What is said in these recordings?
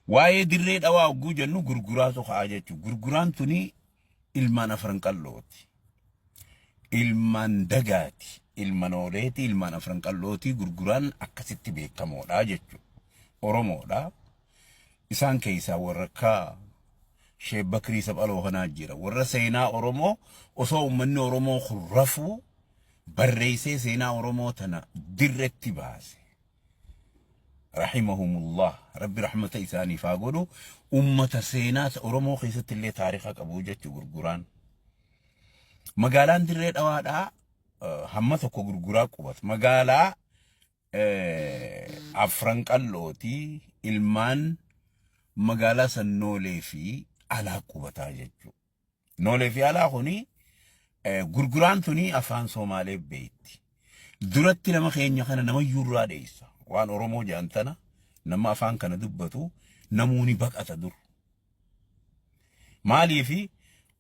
Waa'ee dirree dhawaa hogguu jennu gurguraatu ka'a jechuudha. Gurguraan tuni ilmaan afran qallooti. Ilmaan dagaati. Ilma nooleeti. Ilmaan afran qallooti. Gurguraan akkasitti beekamoodha jechuudha. Oromoodha. Isaan keessaa warra akka Sheek Bakrii Saphaloo kanaa jira. Warra seenaa Oromoo osoo uummanni Oromoo kun rafuu barreessee seenaa Oromoo tana dirretti baase. Rahimahumullah. Rabbi rahmata isaaniif haa godhu. Ummata seenaa Oromoo keessatti illee taarika qabu jechuu gurguraan. Magaalaan dirree dhawaadhaa hamma tokko gurguraa qubata. Magaalaa afran qallooti ilmaan magaalaa san noolee fi alaa qubataa jechuudha. Noolee fi alaa kuni gurguraan tuni afaan Somaalee beekti. Duratti nama keenya kana nama iyyuurraa dheessa. Waan Oromoo jedhan tana nama afaan kana dubbatu namuu ni baqata dur. Maaliifi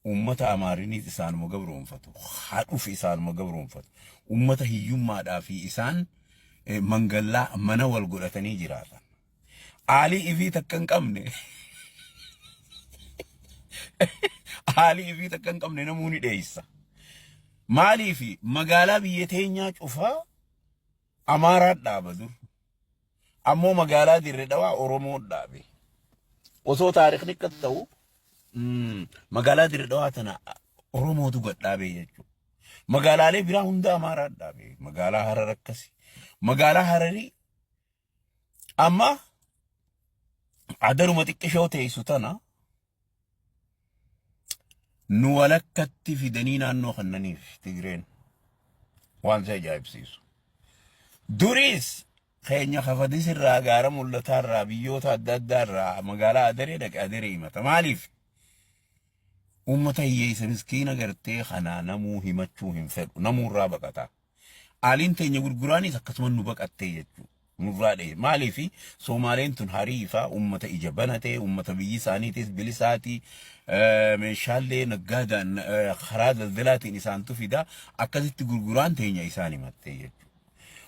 uummata Amaariniis isaanuma gabroonfatu. Haadhuuf isaanuma gabroonfatu. Uummata hiyyummaadhaa fi isaan mangallaa mana wal godhatanii jiraatan. Aalii ifii takka hin qabne. Aalii ifii takka hin qabne namuu ni dheessa. Maaliifi magaalaa biyya teenyaa cufaa Amaaraa dhaaba dur. Ammoo magaalaa Dirre Dhawaa Oromoo dhaabe. Osoo taarikni akkas ta'u magaalaa Dirre Dhawaa tana Oromootu gad dhaabee jechuudha. Magaalaalee biraa hunda Amaaraa dhaabe. Magaalaa Harar akkasi. Magaalaa Hararii amma adaruma xiqqishoo teessu tana nu walakkatti fidanii naannoo kannaniif Tigreen waan si ajaa'ibsiisu. Duriis keenya kafadis irraa gaara mul'ataa irraa biyyoota adda addaa irraa magaalaa Adaree dhaqe Adaree himata. Maaliif? Uummata hiyyeessa miskiina gartee kanaa namuu himachuu hin fedhu. Namuu irraa baqata. Aaliin teenya gurguraanis akkasuma nu baqattee jechuudha. Nurraa dhee. Maaliif Soomaaleen tun hariifa uummata ija banate, uummata biyyi isaaniitis bilisaati, meeshaalee naggaadaan karaa daldalaatiin isaantu fida. Akkasitti gurguraan teenya isaan himattee jechuudha.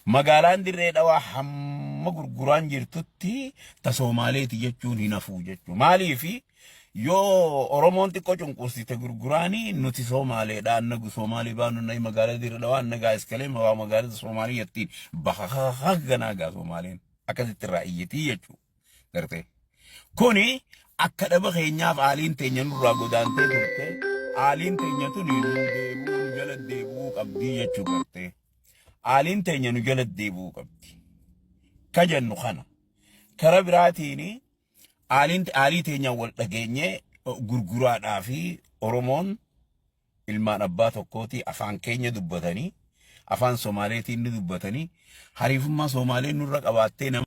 Magaalaan Dirree Dhawaa hamma gurguraan jirtutti ta Soomaaleeti jechuun hin hafuu jechuudha. Maaliif Yoo Oromoon xiqqoo cunqursite gurguraanii nuti Soomaaleedha annagu Soomaalii baanu nayi magaalaa Dirre Dhawaa annagaa iskalee mawaa magaalaa Soomaalii jettiin bakakaka ganaa gaa Soomaaleen akkasitti irraa iyyitii jechuu gartee. Kuni akka dhaba keenyaaf aaliin teenya nurraa godaantee turte aaliin teenya tuni nu deebi'uu nu jala deebi'uu qabdii jechuu gartee. Aaliin teenya nu jala deebi'uu qabdi. Ka jennu kana. Kara biraatiini Aaliin aalii teenyaan wal dhageenyee gurguraadhaa fi Oromoon ilmaan abbaa tokkooti afaan keenya dubbatanii afaan Somaaleetiin ni dubbatanii hariifummaa Somaaleen nurra qabaattee nama.